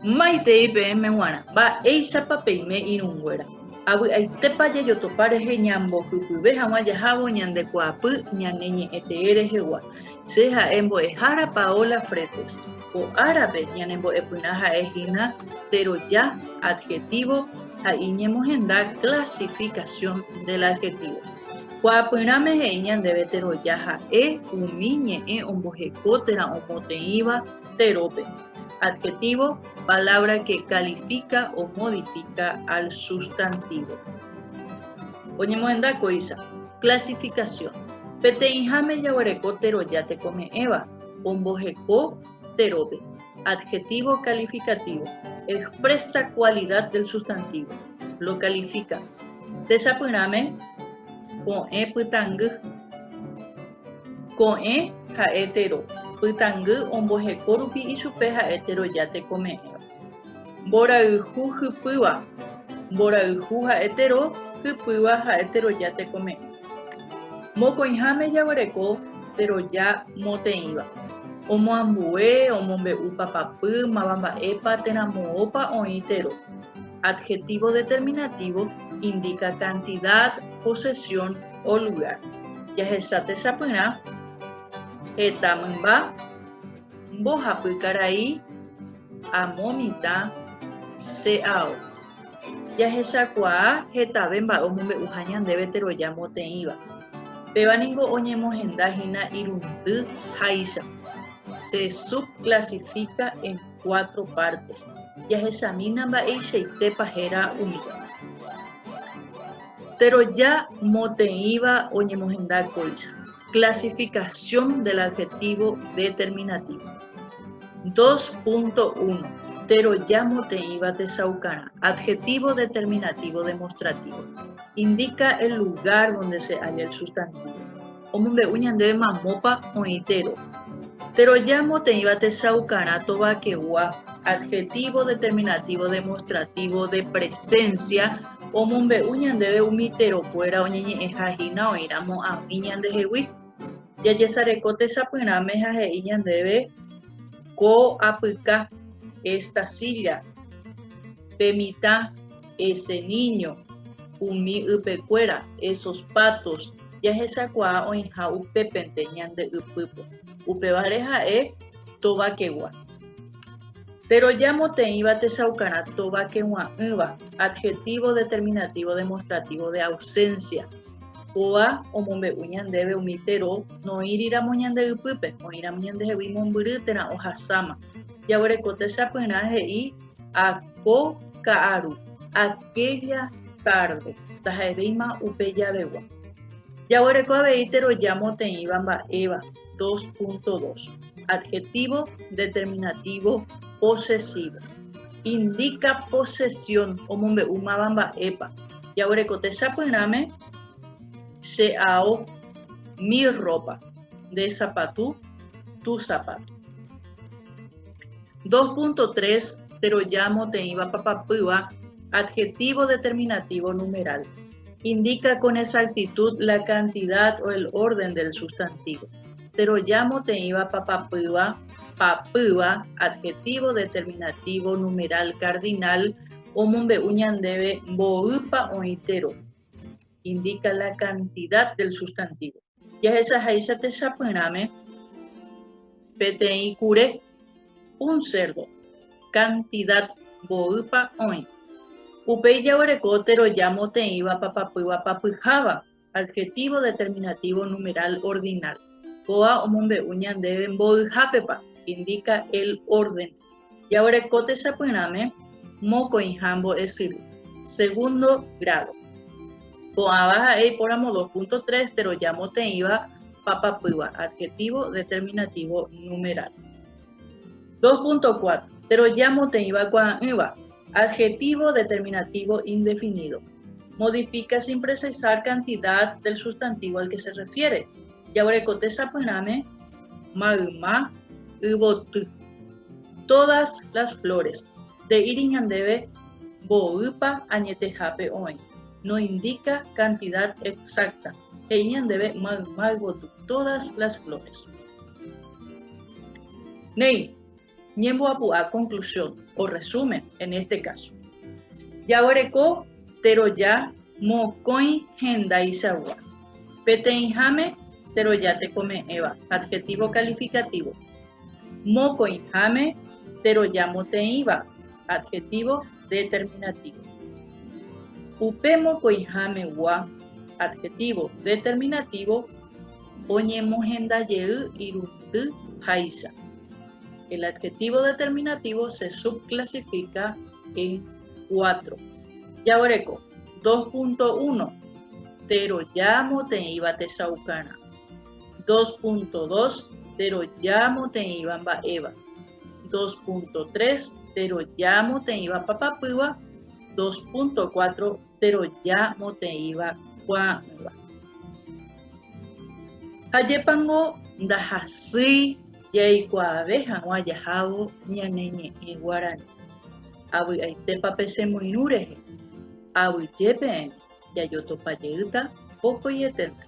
Maitei peẽme g̃uarã, mba'éichapa peime irũnguéra. Avy'aitépa jajotopa rehe ñambohypyve hag̃ua jahávo ñande kuaapy ñane ñe'ẽtee rehegua. Che ha'e mbo'ehára Paola Fretes. Ko árape ñane mbo'epyrã ha'e hína teroja, adjetivo, ha iñemohenda clasificación del adjetivo. Kuaapyrãme he'i ñandéve teroja ha'e umi ñe'ẽ omboheko térã omoteĩva terópe. Adjetivo, palabra que califica o modifica al sustantivo. Oñemohenda kóicha. Clasificación. Peteĩháme jaguereko teroja tekome'ẽva, omboheko terópe. Adjetivo calificativo. Expresa cualidad del sustantivo. Lo califica. Techapyrãme, ko'ẽ pytãngy. Ko'ẽ ha'e tero, pytãngy omboheko rupi ichupe ha'e teroja tekome'ẽva. Mborayhu hypýva, mborayhu ha'e tero, hypýva ha'e teroja tekome'ẽ. Mokõiháme jaguereko teroja moteĩva. Omoambue, omombe'u papapy, máva mba'épa térã moõpa oĩ tero. Adjetivo determinativo indica cantidad, posesión o lugar. Jahecha techapyrã heta mymba, mbohapy karai, amo mitã, che ao. Jahechakuaa hetave mba'e omombe'uha ñandéve teroja moteĩva. Péva ningo oñemohenda hína irundy háicha. Se subclasifica en cuatro partes. Jahechamína mba'eichaitépa héra umíva. Teroja moteĩva oñemohenda kóicha. Clasificación del adjetivo determinativo. 2.1. Teroja moteĩva techaukarã. Adjetivo determinativo demostrativo. Indica el lugar donde se halla el sustantivo. Omombe'u ñandéve mamópa oĩ tero. Teroja moteĩva techaukarã tovakegua, adjetivo determinativo demostrativo de presencia, omombe'u ñandéve umi terokuéra oñeñe'ẽha hína oĩramo ag̃ui ñandehegui. Jajesareko techapyrãme ha he'i ñandéve ko apyka, esta silla, pe mitã, ese niño, umi ypekuéra, esos patos, Jahechakuaa oĩha upépente ñande ypýpe, upévare ha'e tovakegua. Teroja moteĩva techaukarã tovakegua'ỹva, adjetivo determinativo demostrativo de ausencia. Kóa omombe'u ñandéve umi tero noĩriramo ñande ypýpe, oĩramo ñandehegui mombyry térã ohasáma. Jaguereko techapyrã he'i ako ka'aru, aquella tarde, ndaha'evéima upe javegua. Jaguereko avei teroja moteĩva mba'éva, 2.2. Adjetivo determinativo posesivo. Indica posesión, omombe'u máva mba'épa. Jaguereko techapyrãme, che ao, mi ropa, nde sapatu, tu zapato. 2.3 Teroja moteĩva papapýva, adjetivo determinativo numeral. Indica con exactitud la cantidad o el orden del sustantivo. Teroja moteĩva papapýva, papýva, adjetivo determinativo numeral cardinal, omombe'u ñandéve mboýpa oĩ tero. Indica la cantidad del sustantivo. Jahechaháicha techapyrãme peteĩ kure, un cerdo, cantidad mboýpa oĩ. Upéi jaguereko teroja moteĩva papapýva papyháva, adjetivo determinativo numeral ordinal. Kóa omombe'u ñandéve mboyhápepa, indica el orden. Jaguereko techapyrãme mokõiha mbo'esyry, segundo grado. Ko'ãva ha'e ipóramo 2.3 teroja moteĩva papapýva, adjetivo determinativo numeral. 2.4 Teroja moteĩva kuaa'ỹva, adjetivo determinativo indefinido. Modifica sin precisar cantidad del sustantivo al que se refiere. Jaguereko techapyrãme mayma yvoty. Todas las flores. Nde'íri ñandéve mboýpa añetehápe oĩ. No indica cantidad exacta. He'i ñandéve mayma yvoty. Todas las flores. Néi. Ñemboapu'a conclusión o resumen en este caso. Jaguereko teroja mokõi hendaichagua. Peteĩháme teroja tekome'ẽva, adjetivo calificativo. Mokõiháme teroja moteĩva, adjetivo determinativo. Upe mokõihámegua, adjetivo determinativo, oñemohenda jey irundy háicha. El adjetivo determinativo se subclasifica en 4. Jaguereko 2.1 Teroja moteĩva techaukarã. 2.2 Teroja moteĩva mba'éva. 2.3 Teroja moteĩva papapýva. 2.4 Teroja moteĩva kuaa'ỹva. Ajépango ndahasýi jaikuaave hag̃ua jahávo ñane ñe'ẽ guarani. Avy'aitépa pechemoirũ rehe. Avyje peẽme, jajotopa jeýta vokoieténte.